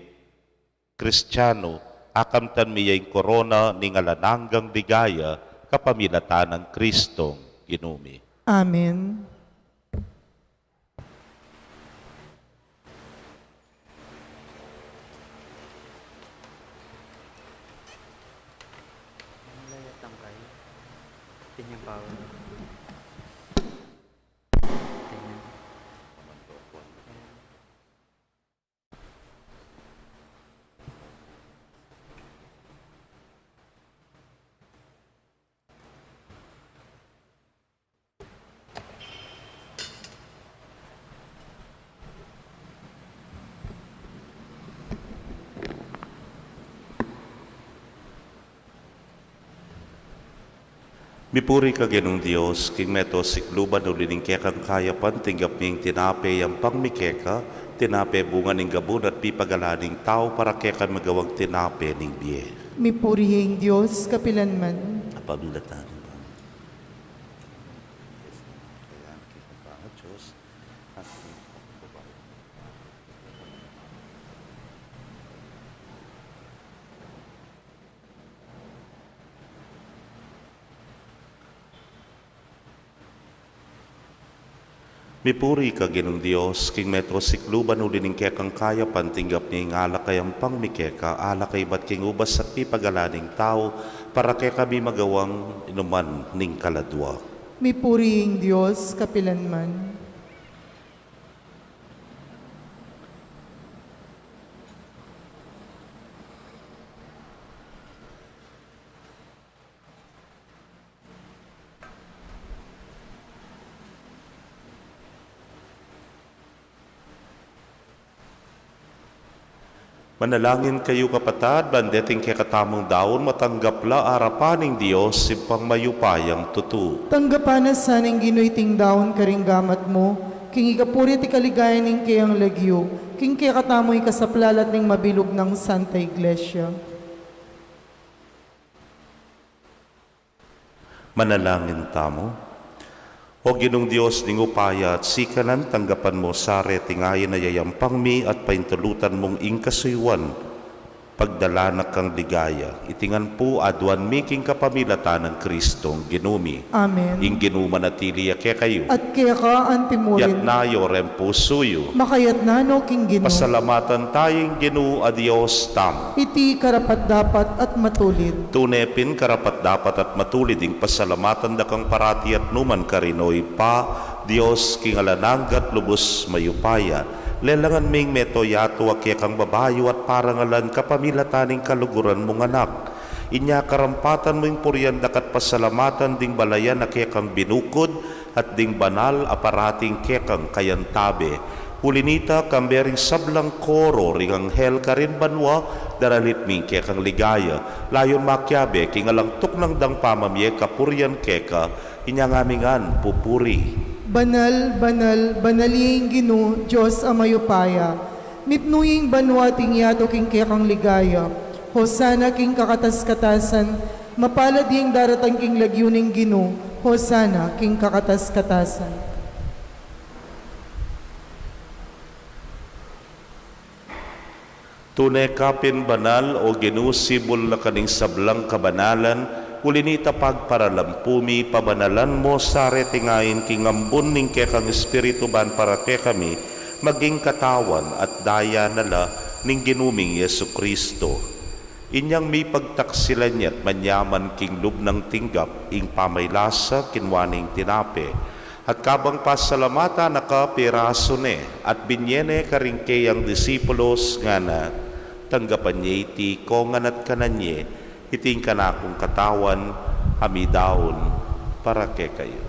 Kristiano, akamtan mi ya ing korona ning alang anggang ligaya kapamilatan nang Kristong Ginu mi. Amen. Mipuri ka Ginung Dios, king meto sikluban uli ning kekang kayapan, tinggap mi ing tinape yampang mi keka, tinape bunga ning gabun at pipagalan ning tau para keka magawang tinape ning bie. Mipuri ing Dios kapilanman. Apamilatan. Mipuri ka, Ginung Dios, king meto sikluban, uli ning kekang kayapan tinggap mi ing alak a yampang mi keka, alak a ibat king ubas at pipagalan ning tau, para kekami magawang inuman ning kaladua. Mipuri ing Dios kapilanman. Manalangin kayu, kapatad, ban deting kekatamung daun matanggap la arapan ning Dios, Ibpang mayupayang tutu. Tanggapan na sa ning Ginu iting daun karing gamat mu, king ikapuri at ikaligaya ning keyang lagyu, king kekatamung ikasaplalat ning mabilug nang Santa Iglesia. Manalangin tamu. O Ginung Dios ning upaya at sikanan, tanggapan mu sa reting ain a yayampang mi at paintulutan mung ing kasuyuan, pagdala na kang ligaya. Iti ngan pu aduan mi king kapamilatan nang Kristong Ginu mi. Amen. Ing Ginu manatili ya kekayu. At keka antimurin. Yatna yu reng pusu yu. Makayatna no king Ginu. Pasalamatan taya ing Ginu a Dios tamu. Iti karapat-dapat at matulid. Tune pin karapat-dapat at matulid ing pasalamatan da kang parati at numan karin, O Ibpa, Dios king alang angga at lubus mayupaya. Lelangan ming meto yatu a kekang babayu at parangalan kapamilatan ning kaluguran mung Anak. Inya karampatan mu ing purian da ka at pasalamatan ding balayan a kekang binukud, at ding banal a parating kekang kayantabe. Uli nita, kambe ring sablang koro ring anghel karin banua, daralit mi ing kekang ligaya. Layun makiabe king alang tuknang dang pamamie kapurian keka, inya ngan mi ngan pupuri. Banal, banal, banal ya ing Ginu, Dios a mayupaya. Mipnu ya ing banua at ing yatu king kekang ligaya. Hosana king kakatas-katasan. Mapalad ya ing daratang king lagyu ning Ginu. Hosana king kakatas-katasan. Tune ka pin banal, O Ginu, sibul na ka ning sablang kabanalan, uli nita pagparalampu mi, pabanalan mo sa reting ain king ambun ning kekang Espiritu ban para kekami maging katawan at daya na la ning Ginu ming Jesucristo. Inyang mipagtaksilan ya at manyaman king lub nang tinggap ing pamaylasa, kinua ne ing tinape, at kabang pasalamatan na ka, pirasu ne, at binye ne karing keyang disipulos, ngana: Tanggapan ye iti ikongan at kanan ye, iti ing kanakung katawan a midaun para kekayu.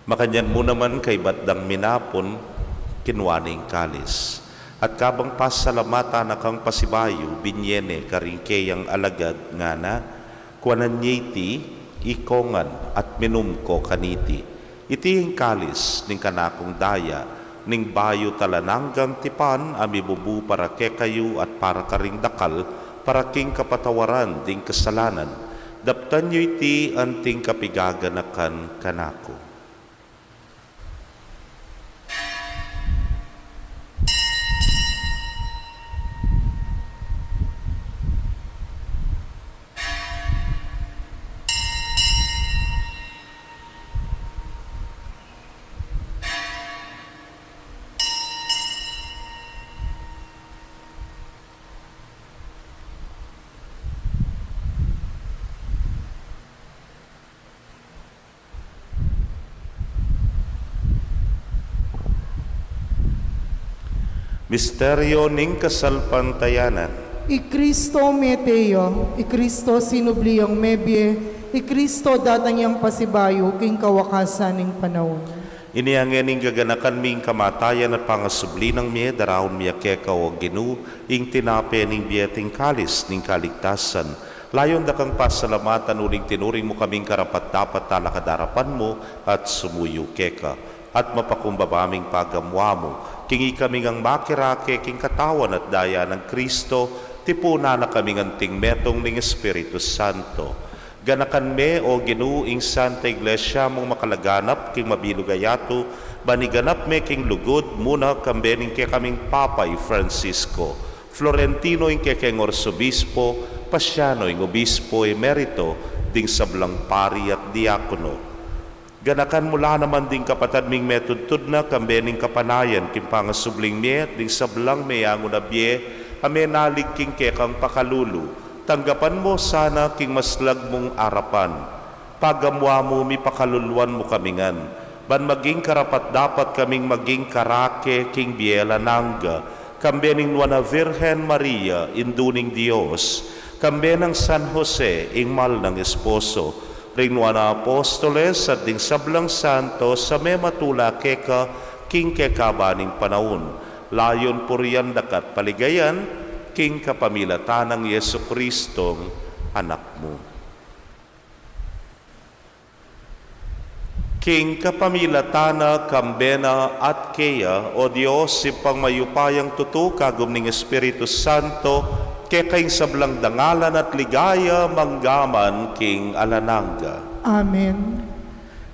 Makanyan mu naman kaybat dang minapun, kinua ne ing kalis. At kabang pasalamatan na kang pasibayu, binye ne karing keyang alagad, ngana: Kuanan ye iti ikongan at minum ko kaniti. Iti ing kalis ning kanakung daya, ning bayu at alang anggang tipan, a mibubu para kekayu at para karing dakal, para king kapatawaran ding kasalanan. Daptan yu iti anting kapigaganakan kanaku. Misteryo ning kasalpantayanan. I Kristo mete ya, i Kristo sinubli yang mebie, i Kristo datang yang pasibayu king kawakasan ning panaun. Inya ngeni gaganakan mi ing kamatayan at pangasubli nang mie, daraun mi keka, o Ginu, ing tinape ning bie at ing kalis ning kaligtasan. Layun da kang pasalamatan uling tinuring mu kaming karapat-dapat talakad king arapan mu at sumuyu keka. At mapakumbaba ming pagamuamu king ikami ngang makirake king katawan at daya nang Kristo, tipunan na kaming anting metung ning Espiritu Santo. Ganakan me, o Ginu, ing Santa Iglesia mung makalaganap king mabilug a yatu, ban iganap me king lugud, muna kambe ning kekaming Papa i Francisco, Florentino ing kekeng Arsobispo, Paciano ing Obispo Emerito, ding sablang pari at diakono. Ganakan mu la naman ding kapatad ming metudtud na kambe ning kapanayan king pangasubling mie at ding sablang meyangu na bie a menalig king kekang pakalulu. Tanggapan mu sana king maslag mung arapan. Pagamuamu, mipakaluluan mu kami ngan, ban maging karapat-dapat kaming maging karake king bie alang angga, kambe ning Nuan a Virgen Maria, Indu ning Dios, kambe nang San Jose, ing mal nang esposo, ring nuan a apostoles at ding sablang santos a mematula keka king kekaban ning panaun. Layun purian da ka at paligayan king kapamilatan nang Jesucristong Anak mu. King kapamilatan na, kambe na, at keya, o Dios, Ibpang mayupayang tutu, kagum ning Espiritu Santo, keka ing sablang dangalan at ligaya manggaman king alang angga. Amen.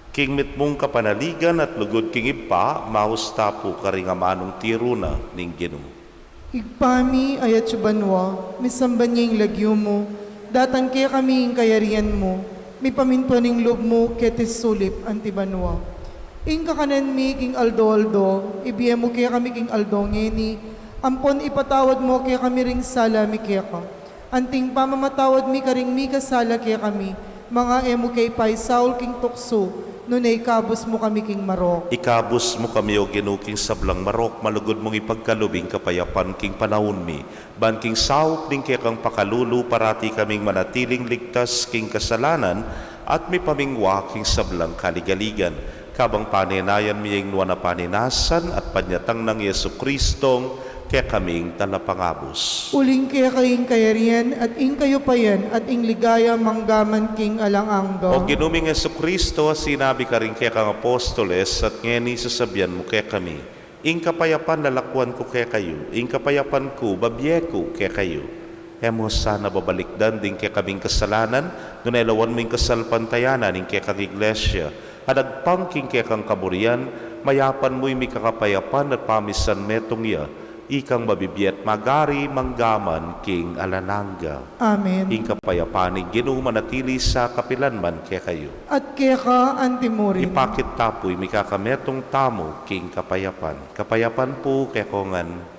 King mitmung kapanaligan at lugud king Ibpa, maus ta pu karing amanung tiru na ning Ginu. Ibpa mi, atsu ka banua, misamban ya ing lagyu mu, datang kekami ing kayarian mu, mipamintuan ing lub mu keti sulip anti banua. Ing kakanan mi king aldo-aldo, ibie mu kekami king aldo ngeni, ampon ipatawad mu kekami ring sala mi keka, anting pamamatawad mi karing mikasala kekami, manga e mu ke paisaul king tuksu, nune ikabus mu kami king marok. Ikabus mu kami, o Ginu, king sablang marok, malugud mung ipagkalub ing kapayapan king panaun mi, ban king saup ning kekang pakalulu parati kaming manatiling ligtas king kasalanan at mipamingwa king sablang kaligaligan. Kabang panenayan mi ing nuan a panenasan at panyatang nang Jesucristong kekaming Talapangabus. Uling keka ing kayarian, at ing kayupayan, at ing ligaya manggaman king alang angga. O Ginu ming Jesucristo, a sinabi karing kekang apostoles, at ngeni sasabian mu kekami, ing kapayapan lalakuan ku kekayu, ing kapayapan ku babie ku kekayu. E mu sana babalikdan ding kekaming kasalanan, nune lawan mu ing kasalpantayanan ning kekang Iglesia, a dagpang king kekang kaburian, mayapan mu ing mikakapayapan at pamisan metung ya, ikang mabibie at magari manggaman king alang angga. Amen. Ing kapayapan ning Ginu manatili sa kapilan man kekayu. At keka antimurin. Ipakit ta pu ing mikakametung tamu king kapayapan. Kapayapan pu kekongan.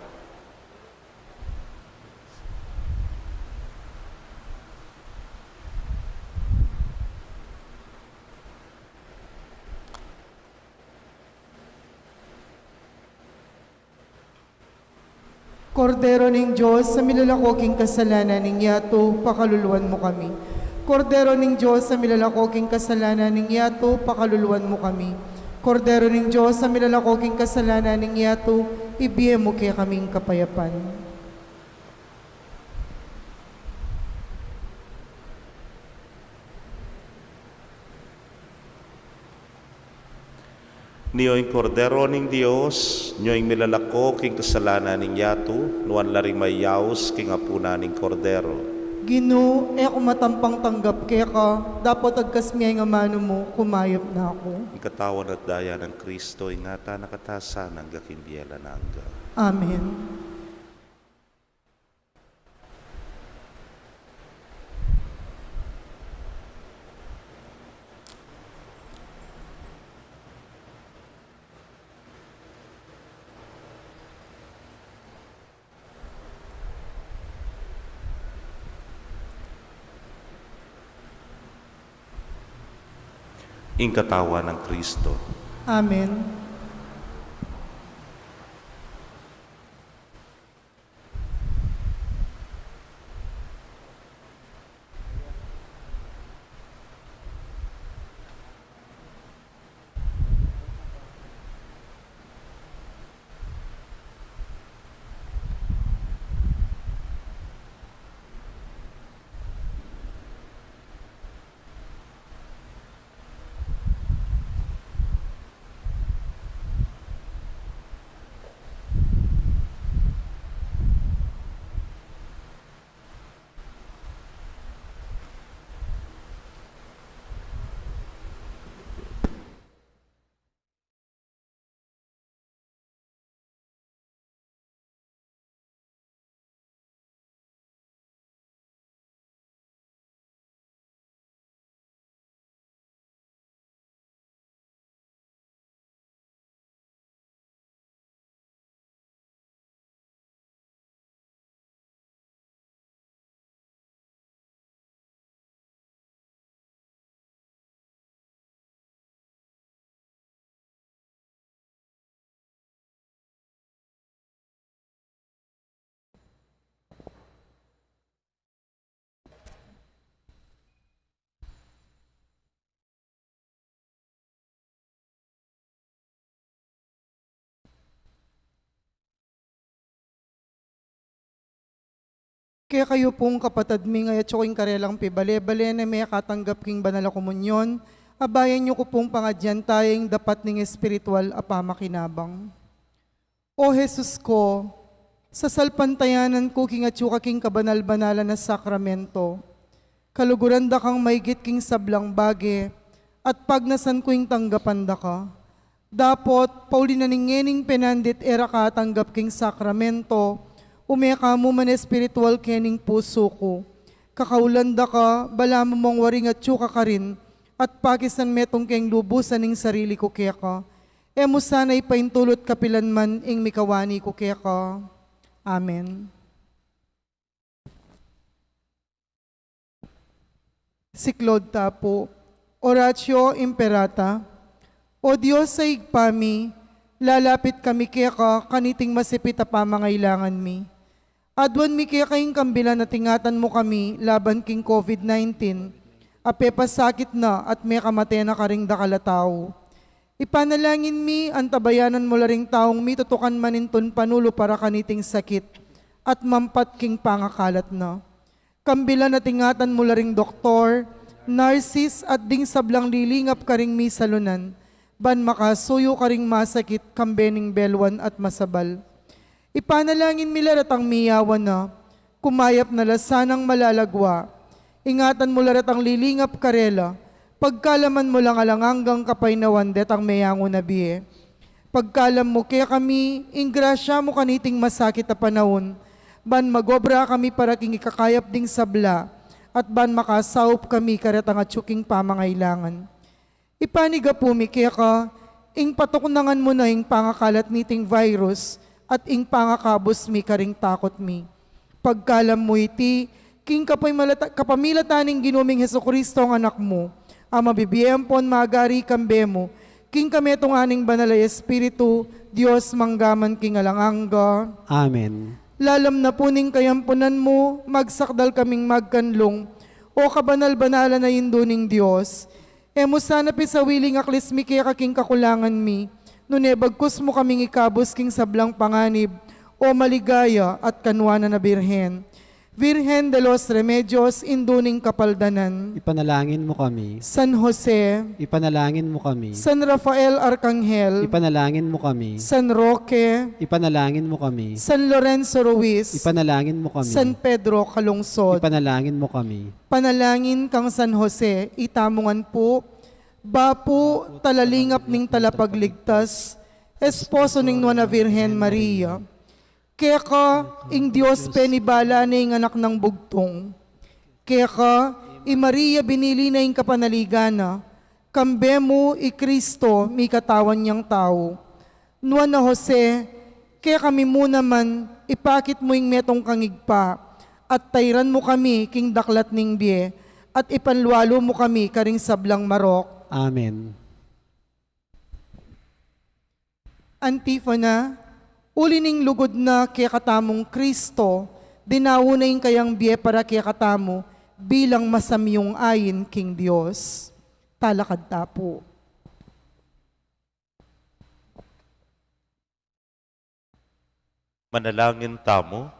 Kordero ning Dios, a milalako king kasalanan ning yatu, pakaluluan mu kami. Kordero ning Dios, a milalako king kasalanan ning yatu, pakaluluan mu kami. Kordero ning Dios, a milalako king kasalanan ning yatu, ibie mu kekaming kapayapan. Nio ing Kordero ning Dios, nio ing milalako king kasalanan ning yatu, nuan la ring mayaus king apunan ning Kordero. Ginu, e ku matampang tanggap keka, dapot agkas mie ing amanu mu, kumayap na ku. Ing katawan at daya nang Kristo, ingatan na katasan angga king bie alang angga. Amen. Ing katawan nang Kristo. Amen. Kekayu pung kapatad mi, ngeni atyu king karelang pibale-bale ne mekatanggap king banal a komunyon, abayan yu ku pung pangadyan taya ing dapat ning espiritual a pamakinabang. O Jesus ku, sasalpantayanan ku king atyu ka king kabanal-banalan a sakramento. Kaluguran da kang maigit king sablang bage, at pagnasan ku ing tanggapan da ka. Dapot, pauli na ning ngening penandit e ra ka atanggap king sakramento, ume ka mu man espiritual kening pusu ku. Kakaulan da ka, balamu mung waring atyu ka karin, at pakisan metung keng lubusan ing sarili ku keka. E mu sana ipaintulut kapilan man ing mikawani ku keka. Amen. Siklaud ta pu. Oratio Imperata. O Dios a Ibpa mi, lalapit kami keka kaniting masipit a pamangailangan mi. Aduan mi keka ing kambilan at ingatan mu kami laban king COVID nineteen, a pepasakit na at mekamate na karing dakal a tau. Ipanalangin mi, antabayanan mu la ring taung mitutukan manintun panulu para kaniting sakit, at mampat king pangakalat na. Kambilan at ingatan mu la ring doktor, narsis, at ding sablang lilingap karing misalunan, ban makasuyu karing masakit kambe ning beluan at masabal. Ipanalangin mi la retang miyawan na, kumayap na la sanang malalagwa. Ingatan mu la retang lilingap karela, pagkaluban mu lang alang anggang kapaynawan detang meyangu na bie. Pagkaluban mu kekami ing grasya mu kaniting masakit a panaun, ban magobra kami para king ikakayap ding sabla, at ban makasaup kami karetang atyu king pamangailangan. Ipanigapu mi keka ing patuknangan mu na ing pangakalat niting virus at ing pangakabus mi karing takut mi. Pagkaluban mu iti king kapamilata-, kapamilatan ning Ginu ming Jesucristo a Anak mu, a mabibie ampon magari kambe mu, king kametungan ning Banal a Espiritu, Dios mangga man king alang angga. Amen. Lalam na pu ning kayampunan mu, magsakdal kaming magkanlung, O kabanal-banalan a Indu ning Dios, e mu sana pisawili ing aklis mi keka king kakulangan mi, nune bagkus mu kaming ikabus king sablang panganib, O maligaya at kanuanan a Birhen. Virgen de los Remedios, Indu ning Kapaldanan. Ipanalangin mu kami. San Jose. Ipanalangin mu kami. San Rafael Arkanghel. Ipanalangin mu kami. San Roque. Ipanalangin mu kami. San Lorenzo Ruiz. Ipanalangin mu kami. San Pedro Calungsod. Ipanalangin mu kami. Panalangin kang San Jose, itamu ngan pu, bapu, talalingap ning Talapagligtas, esposo ning Nuan a Virgen Maria. Keka ing Dios penibala ne ing Anak nang Bugtung. Keka i Maria binili na ing kapanaligan na, kambe mu i Cristo mikatawan yang tau. Nuan a Jose, kekami mu naman, ipakit mu ing metung kang Ibpa, at tairan mu kami king daklat ning bie, at ipanlualu mu kami karing sablang marok. Amen. Antifona. Uli ning lugud na kekatamung Cristo, dinaun na ing kayang bie para kekatamu bilang masamyung ain king Dios. Talakad ta pu. Manalangin tamu.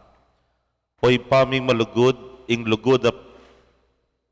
O Ibpa ming malugud, ing lugud a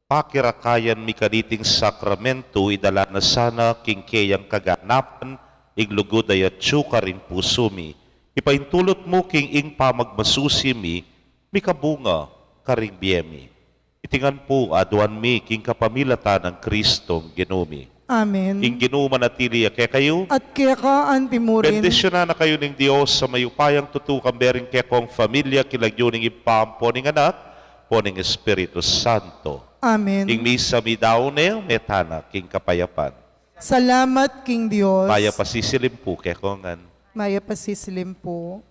pakirakayan mi kaniting sakramento, idala na sana king keyang kaganapan ing lugud a yatsu karing pusu mi. Ipaintulut mu king ing pamagmasusi mi, mikabunga karing bie mi. Iti ngan pu aduan mi king kapamilatan nang Kristong Ginu mi. Amen. Ing Ginu manatili ya kekayu. At keka antimurin. Bendisyunan na kayu ning Dios a mayupayang tutu, kambe ring kekong familia, king lagyu ning Ibpa, ampo ning Anak, ampo ning Espiritu Santo. Amen. Ing misa mi daun ne, metana king kapayapan. Salamat king Dios. Mayap a sisilim pu kekongan. Mayap a sisilim pu.